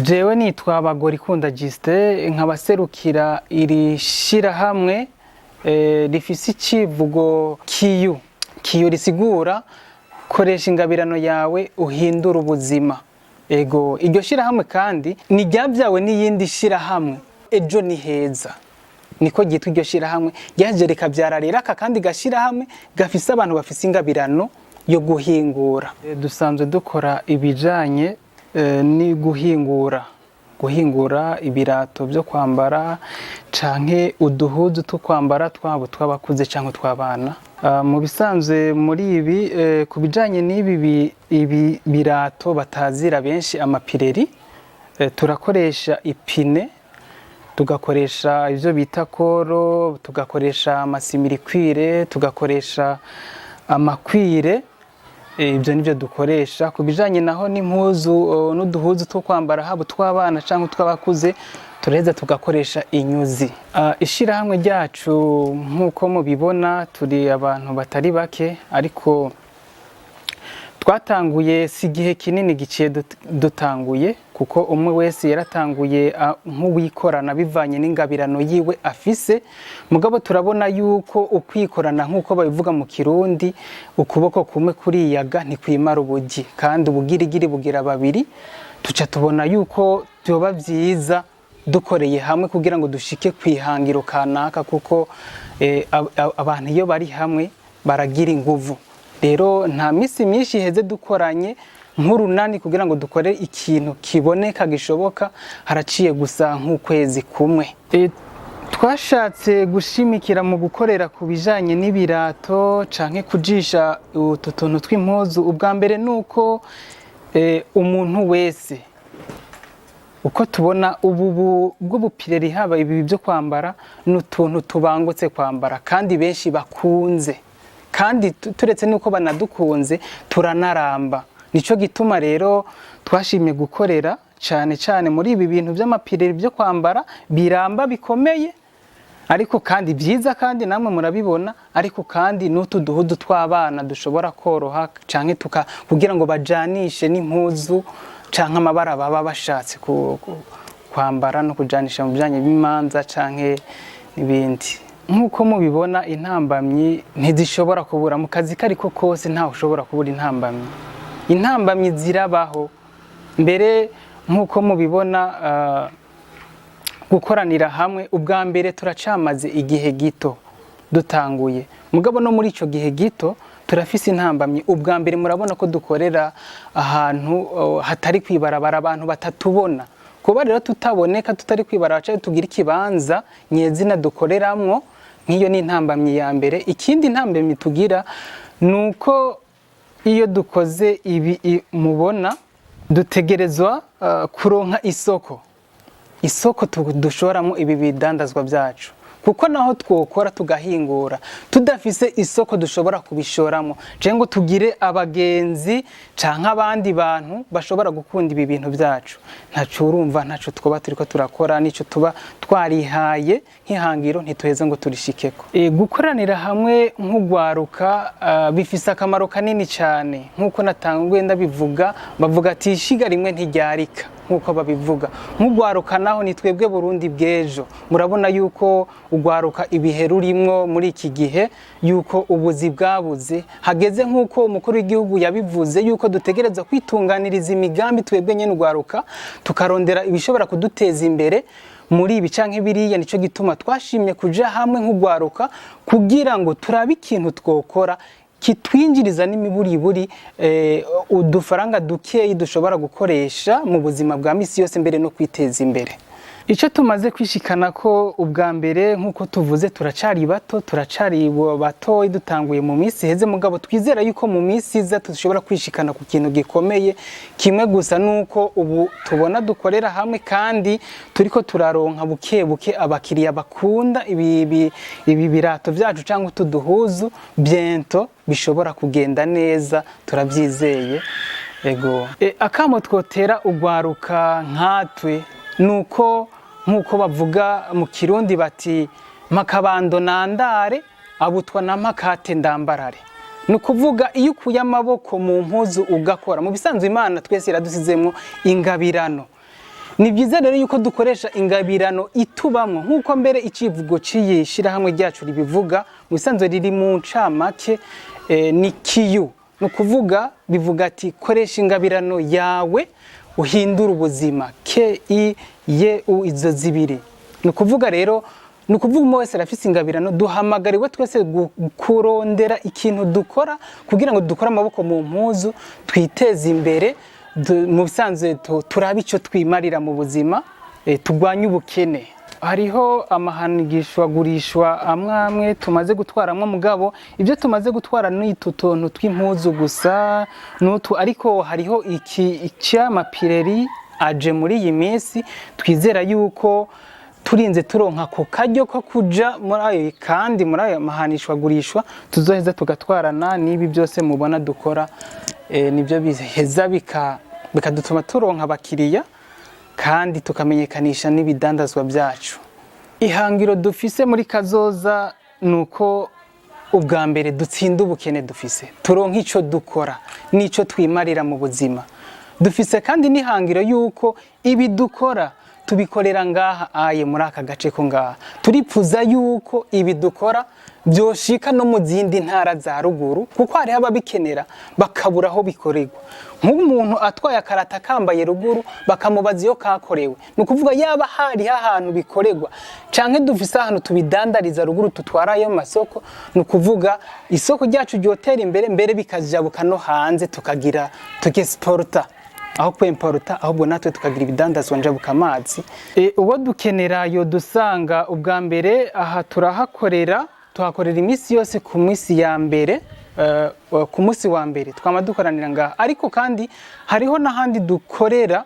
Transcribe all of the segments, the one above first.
Jewe nitwa Bagorikunda Justin, nkabaserukira iri shirahamwe rifise icivugo kiyu kiyu, risigura koresha ingabirano yawe uhindura ubuzima. Ego, iryo shirahamwe kandi ni ryabyawe n'iyindi shirahamwe Ejo ni Heza, niko ryitwa. Iryo shirahamwe ryaje rikabyara rero aka kandi gashirahamwe gafise abantu bafise ingabirano yo guhingura. Dusanzwe dukora ibijanye ni guhingura ibirato byo kwambara canke uduhuzu two kwambara, twabo tw'abakuze canke tw'abana. Mu bisanzwe muri ibi, ku bijanye n'ibi ibi birato batazira benshi amapireri, turakoresha ipine, tugakoresha ibyo bita koro, tugakoresha amasimirikwire, tugakoresha amakwire. Ibyo nibyo dukoresha. Ku bijanye naho n'impuzu n'uduhuzu two kwambara, haba utw'abana cyangwa utw'abakuze, turaheza tugakoresha inyuzi. Ishirahamwe ryacu, nk'uko mubibona, turi abantu batari bake, ariko twatanguye si igihe kinini giciye dutanguye, kuko umwe wese yaratanguye nk'uwikorana bivanye n'ingabirano yiwe afise. Mugabo turabona yuko ukwikorana, nk'uko babivuga mu Kirundi, ukuboko kumwe kuriyaga ntikwimara ubugi, kandi ubugirigiri bugira babiri. Tuca tubona yuko byoba byiza dukoreye hamwe kugira ngo dushike kwihangiro kanaka, kuko abantu iyo bari hamwe baragira inguvu. Rero nta misi myinshi iheze dukoranye nk'urunani kugira ngo dukore ikintu kiboneka gishoboka, haraciye gusa nk'ukwezi kumwe. Twashatse gushimikira mu gukorera ku bijanye n'ibirato canke kujisha utu tuntu tw'impuzu. Ubwa mbere nuko umuntu wese, uko tubona ubu bw'ubupireri, haba ibi byo kwambara, ni utuntu tubangutse kwambara kandi benshi bakunze, kandi turetse nuko banadukunze, turanaramba. Nico gituma rero twashimye gukorera cane cane muri ibi bintu by'amapireri byo kwambara biramba, bikomeye, ariko kandi byiza, kandi namwe murabibona, ariko kandi n'utu duhudu tw'abana dushobora koroha canke tuka kugira ngo bajanishe n'impuzu canke amabara baba bashatse kwambara no kujanisha mu bijanye b'imanza canke n'ibindi. Nk'uko mubibona, intambamyi ntizishobora kubura mu kazi kariko kose, ntawe ushobora kubura intambamyi. Intambamyi zirabaho. Mbere, nk'uko mubibona, gukoranira hamwe ubwa mbere, turacamaze igihe gito dutanguye, mugabo no muri ico gihe gito turafise intambamyi. Ubwa mbere, murabona ko dukorera ahantu hatari kwibarabara, abantu batatubona. Kuba rero tutaboneka, tutari kwibarabara canke tugira ikibanza nyezina dukoreramwo, nk'iyo ni intambamyi ya mbere. Ikindi ntambamyi tugira nuko iyo dukoze ibi mubona, dutegerezwa kuronka isoko dushoramo ibi bidandazwa byacu, kuko naho twokora tugahingura, tudafise isoko dushobora kubishoramo canke ngo tugire abagenzi canke abandi bantu bashobora gukunda ibi bintu byacu, ntaco urumva, ntaco twoba turiko turakora, nico tuba twarihaye nk'ihangiro ntituheze ngo turishikeko. Gukoranira hamwe nk'ugwaruka bifise akamaro kanini cyane. Nk'uko natanguye ndabivuga, bavuga ati ishiga rimwe ntiryarika. Nk'uko babivuga, nk'ugwaruka naho ni twebwe Burundi bw'ejo. Murabona yuko ugwaruka ibihe rurimwo muri iki gihe, yuko ubuzi bwabuze, hageze nk'uko umukuru w'igihugu yabivuze yuko dutegereza kwitunganiriza imigambi twebwe nyene ugwaruka, tukarondera ibishobora kuduteza imbere muri ibi canke biriya. Nico gituma twashimye kuja hamwe nk'ugwaruka kugira ngo turabe ikintu twokora kitwinjiriza n'imiburiburi udufaranga dukeyi dushobora gukoresha mu buzima bwa misi yose, mbere no kwiteza imbere. Icyo tumaze kwishikana ko ubwa mbere, nk'uko tuvuze, turacari bato, turacari bato, dutanguye mu minsi iheze, mugabo twizera yuko mu minsi iza dushobora kwishikana ku kintu gikomeye. Kimwe gusa nuko ubu tubona dukorera hamwe kandi turiko turaronka buke buke abakiriya bakunda ibi birato byacu cyangwa utu duhuzu, bientôt bishobora kugenda neza, turabyizeye. Ego, akamo twotera ugwaruka nkatwe nuko, nkuko bavuga mu Kirundi bati makabando nandare abutwa na makate ndambarare, ni ukuvuga iyo ukuye amaboko mu mpuzu ugakora. Mu bisanzwe Imana twese iradusizemo ingabirano. Ni byiza rero yuko dukoresha ingabirano itubamwo, nk'uko mbere icivugo cy'iyi shirahamwe ryacu ribivuga. Mu bisanzwe riri mu ncamake, ni kiyu, ni ukuvuga bivuga ati: "Koresha ingabirano yawe uhindure ubuzima." K I Y U, izo zibiri. Ni ukuvuga rero, ni ukuvuga umwe wese arafise ingabirano. Duhamagariwe twese kurondera ikintu dukora kugira ngo dukore amaboko mu mpuzu, twiteze imbere. Mu bisanzwe turabe icyo twimarira mu buzima, turwanye ubukene. Hariho amahanigishwagurishwa amwe amwe tumaze gutwaramwo, mugabo ibyo tumaze gutwara ni utu tuntu tw'impuzu gusa n'utu, ariko hariho iki icy'amapireri aje muri iyi minsi. Twizera yuko turinze turonka ako karyo ko kuja muri ayo, kandi muri ayo mahanishwagurishwa tuzoheza tugatwarana n'ibi byose mubona dukora. Nibyo biheza bikadutuma turonka abakiriya kandi tukamenyekanisha n'ibidandazwa byacu. Ihangiro dufise muri kazoza ni uko ubwa mbere dutsinda ubukene dufise, turonka icyo dukora n'icyo twimarira mu buzima. Dufise kandi n'ihangiro yuko ibi dukora tubikorera ngaha aye muri aka gace ko ngaha. Turipfuza yuko ibi dukora byoshika no mu zindi ntara za ruguru, kuko hariho ababikenera bakabura aho bikorerwa. Nk'umuntu atwaye akarata kambaye ruguru, bakamubaza iyo kakorewe. Ni ukuvuga yaba hariho ahantu bikorerwa canke dufise ahantu tubidandariza ruguru, tutwarayo mu masoko, ni ukuvuga isoko ryacu ryotera imbere, mbere bikajabuka no hanze, tukagira tukesporta aho kwemporuta, ahubwo natwe tukagira ibidandazwa njabuka amazi. Uwo dukenera yo dusanga ubwa mbere aha turahakorera, tuhakorera iminsi yose ku minsi ya mbere, ku munsi wa mbere twama dukoranira ngaha. Ariko kandi hariho n'ahandi dukorera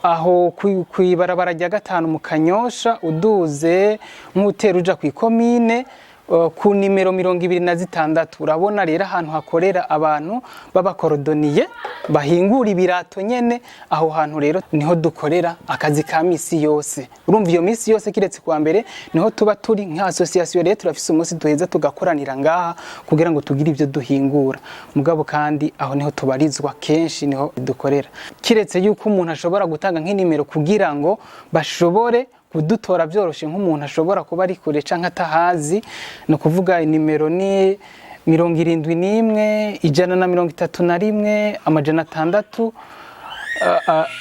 aho kw'ibarabara rya gatanu mu Kanyosha, uduze nk'utera uja kw'ikomine, ku nimero 26. Urabona rero ahantu hakorera abantu b'abakorodoniye bahingura ibirato nyene. Aho hantu rero niho dukorera akazi ka misi yose. Urumva iyo misi yose kiretse kuwa mbere niho tuba turi nka association. Rero turafise umunsi duheza tugakoranira ngaha kugira ngo tugire ibyo duhingura. Mugabo kandi aho niho tubarizwa kenshi, niho dukorera, kiretse yuko umuntu ashobora gutanga nk'inimero kugira ngo bashobore kudutora byoroshe, nk'umuntu ashobora kuba ari kure canke atahazi. Ni ukuvuga inimero ni 71 131 600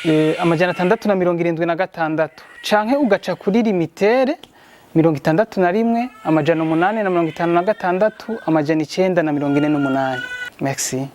676, canke ugaca kuri Lumitel 61 856 948. Merci.